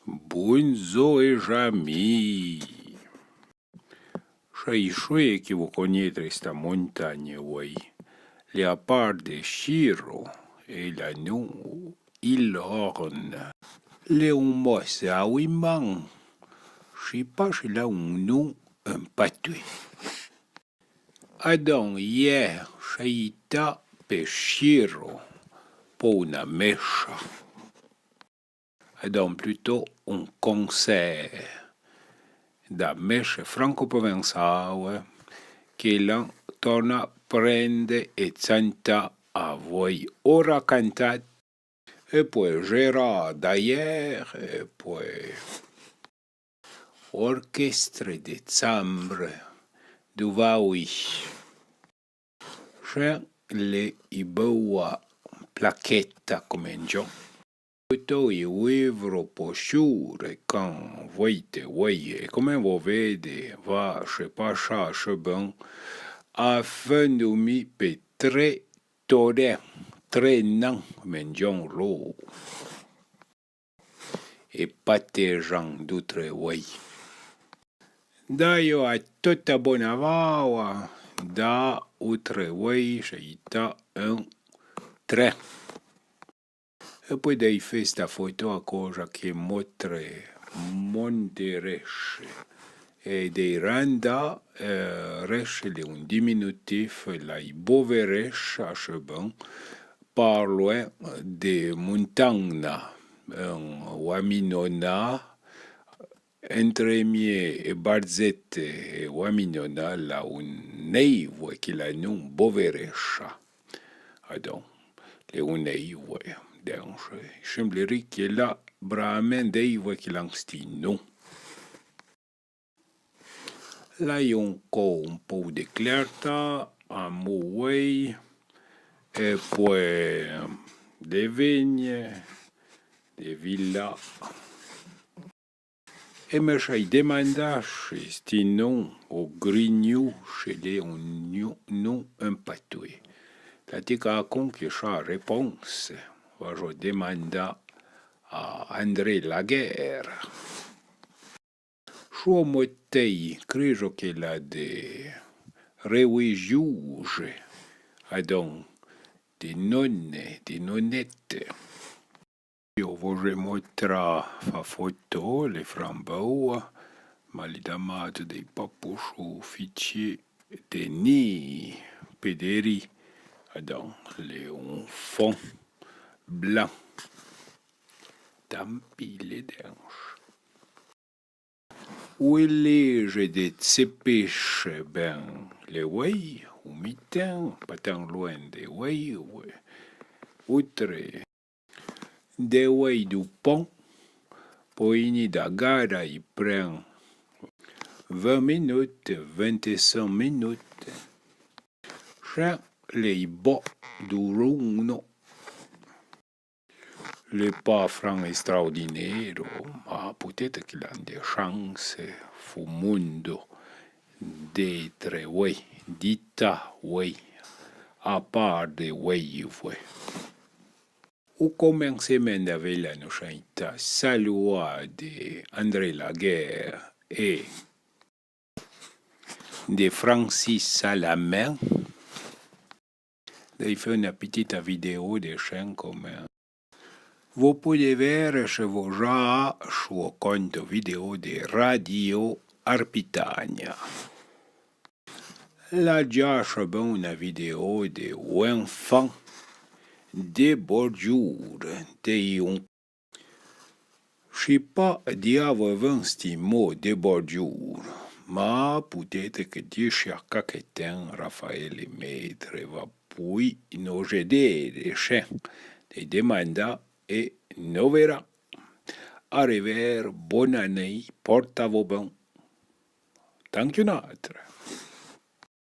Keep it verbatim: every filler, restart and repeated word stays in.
Bondzor é j'ami. Chai choué que vo cognétre sta montagne, oué. L'é a part de Chiro, é l'a non Ilorne. L'é on mos a ouiman. Chi pa chi l'a on non en patoué. Adon, yèr, chai ta pe Chiro, po ona mècha. Adon, plutôt on concert da mèche franco-provençale que l'an torna prende é tsanta avoué ora cantat, é poué Gérard Dayer, é poué orchestre de chambre du Vaoui. Chen l'é i boua plaqueta comèn djon. Plutôt i ouivro po choure can voué te oué, é comèn vo vede, va che pacha che bon, a fen du mi pe tre torè, tre nan, comèn djon lo. É patejan d'outre oué. D'ayo a tota bona vaoua, da outre oué, chai ta en tren. É poué dèi fé sta foto a coja que motre Monte Reche. É dèi randa, eh, Reche l'é on diminutif, l'a i bove reche, a che bon, parlo, eh, de montagna, en Waminona, entre mié é Barzette é Waminona, l'a on éivoué que l'a non bove recha. Adon, l'é on éivoué, denche, i chembléré que l'a bramin d'éivoué que l'an sti non. L'a i on co on pou de clèrta, a moué, é poué de vigne, de villa. É me chai demanda che sti non o grignou che l'é on non en patoué. Tati cacon que cha réponse, vajo demanda a André Laguerre. Chouo motei, crejo que l'a de reouijouge, adon, de nonne, de nonnette. Yo vo remotra fa foto, le framboua, ma li damat dèi pa pouchou fichi de ni pederi, adon, l'é on fon blan. Tampi le denche. Oué l'é je de tsepeche ben le oué, ou mitin, pa tan loin de oué, oué. Outre de oué du pon, po ini da gara i pren vingt minutes, vingt-cinq minutes. Chen l'é i bo du Rouno. L'é pa fran extraordinaire, ma peut-être que l'an de chance, fo mondo, d'étre oué, dita oué, a part de oué, oué. Ou comensemen da vela no chanta Salua de André Laguerre é de Francis Salamin. Dèi fé ona pitita vidéo de chen comèn. Vo poué vere che vo ja chouo conto vidéo de Radio Arpitania. L'a ja chouo bon ona vidéo de Wenfan de Bordjour, de un Chi pa diavo ven sti mo de Bordjour, ma peut-être que dichi a caque ten Raphaël Maître va pouì no j'édé de chen de demanda é no vera. A rever, bona nei, porta-vo ben. Tanque un atre.